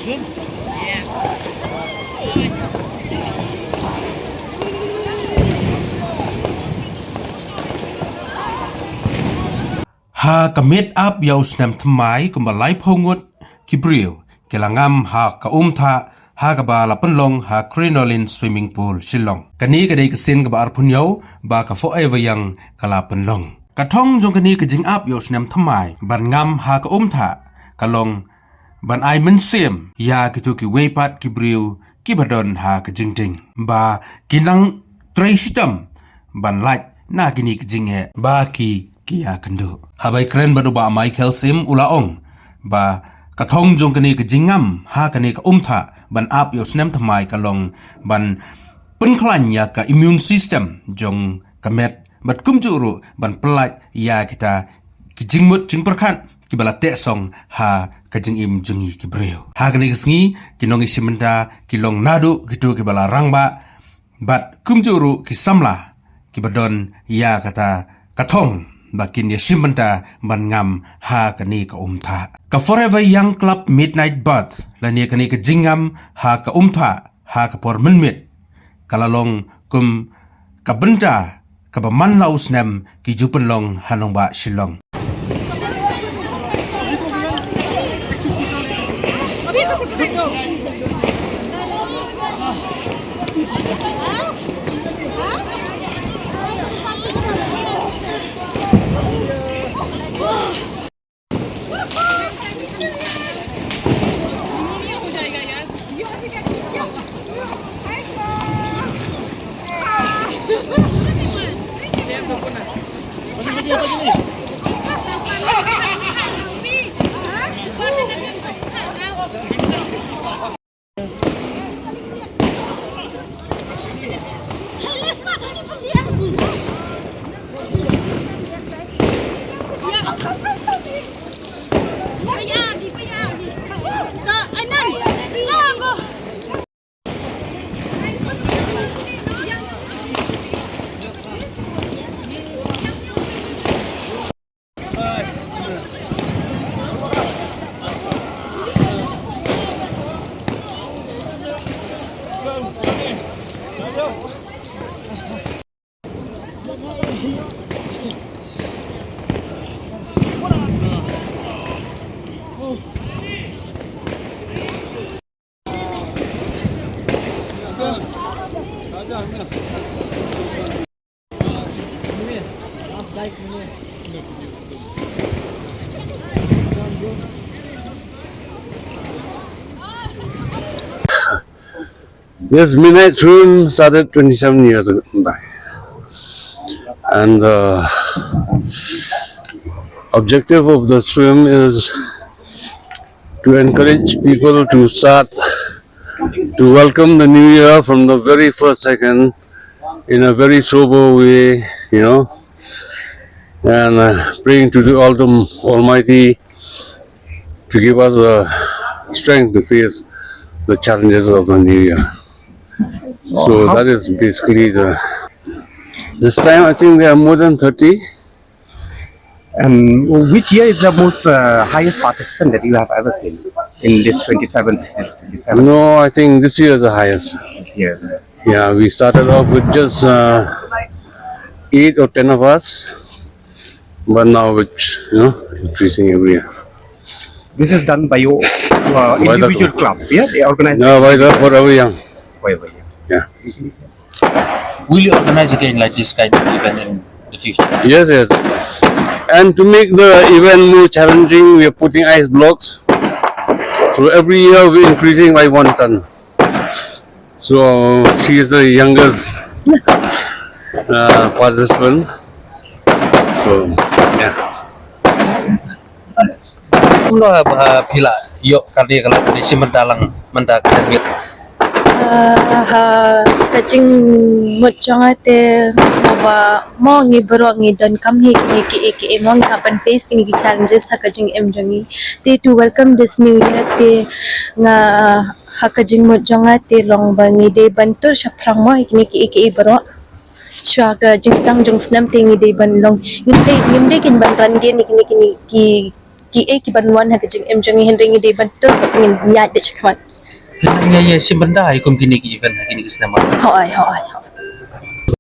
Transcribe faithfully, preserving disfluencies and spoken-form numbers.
Ha ka miet ap ïa u snem thymmai kumba laiphew ngut ki briew ki la ngam ha ka um thah ha kaba la pynlong ha Crinoline Swimming Pool Shillong. Kane ka dei ka sien kaba arphew hynñiew ba ka Forever Young ka la pynlong. Ka thong jong kane ka jingap ïa u snem thymmai ban ngam ha ka um thah ka long ban ai mynsiem ïa kito kiwei pat ki briew kiba don ha ka jingding ba ki nang trei shitom ban lait na kine ki jingeh ba ki ki ïakynduh. Haba ïakren bad u Bah Michael Sim u la ong ba ka thong jong kane ka jingngam ha kane ka um thah ban ap ïa u snem thymmai ka long ban pynkhlaiñ ïa ka immune system jong ka met bad kumjuh ruh ban pyllait ïa kita ki jingmut jingpyrkhat kiba la teh song ha ka jingim jong ngi ki briew. Ha kane ka sngi ki nongïashim bynta ki long naduh kito kiba la rangbah bad kumjuh ruh ki samla kiba don ïa kata ka thong ba kin ïashim bynta ban ngam ha kane ka um thah. Ka Forever Young Club Midnight Bath lane kane ka jingngam ha ka um thah ha ka por mynmiet ka la long kum ka bynta kaba man la u snem ki ju pynlong ha nongbah Shillong. This midnight swim started twenty-seven years ago, back. And the objective of the swim is to encourage people to start to welcome the new year from the very first second in a very sober way, you know, and uh, praying to the Altum-, Almighty to give us the strength to face the challenges of the new year. So that is basically the. This time, I think there are more than thirty. And which year is the most uh, highest participant that you have ever seen in this twenty-seven? This twenty-seven? No, I think this year is the highest. This year. Yeah, we started off with just uh, eight or ten of us, but now it's, you know, increasing every year. This is done by your uh, By the individual club, yeah? The organization. No, by the Forever Young. Forever Young. Yeah. Will you organize again like this kind of event in the future? Yes, yes. And to make the event more challenging, we are putting ice blocks. So every year we're increasing by one ton. So she is the youngest uh, participant. So, yeah. Kumno ba phi la ïoh kane ka la kane shi mynta lang mynta ka jingmut. Ah, ha ka jingmut jong nga te nga sngew ba mo ngi baroh ngi donkam hi kine kiei kiei mo ngi hap ban face kine ki challenges ha ka jingim jong ngi. Te to welcome this new year te nga ha ka jingmut jong nga te long ba ngi dei ban tur shaphrang mo hi kine kiei kiei baroh. Shuwa ka jingsdang jong snem te ngi dei ban long ngim dei ngim dei kin ban ran dien hi kine kine ki ki ei ki ban wan ha ka jingim jong ngi, hynrei ngi dei ban tip ba ngin ïaid beit shakhmat. Hynrei ngi ïa shim bynta ïa kum kine ki event ha kine ki cinema. Hooid, hooid, hooid.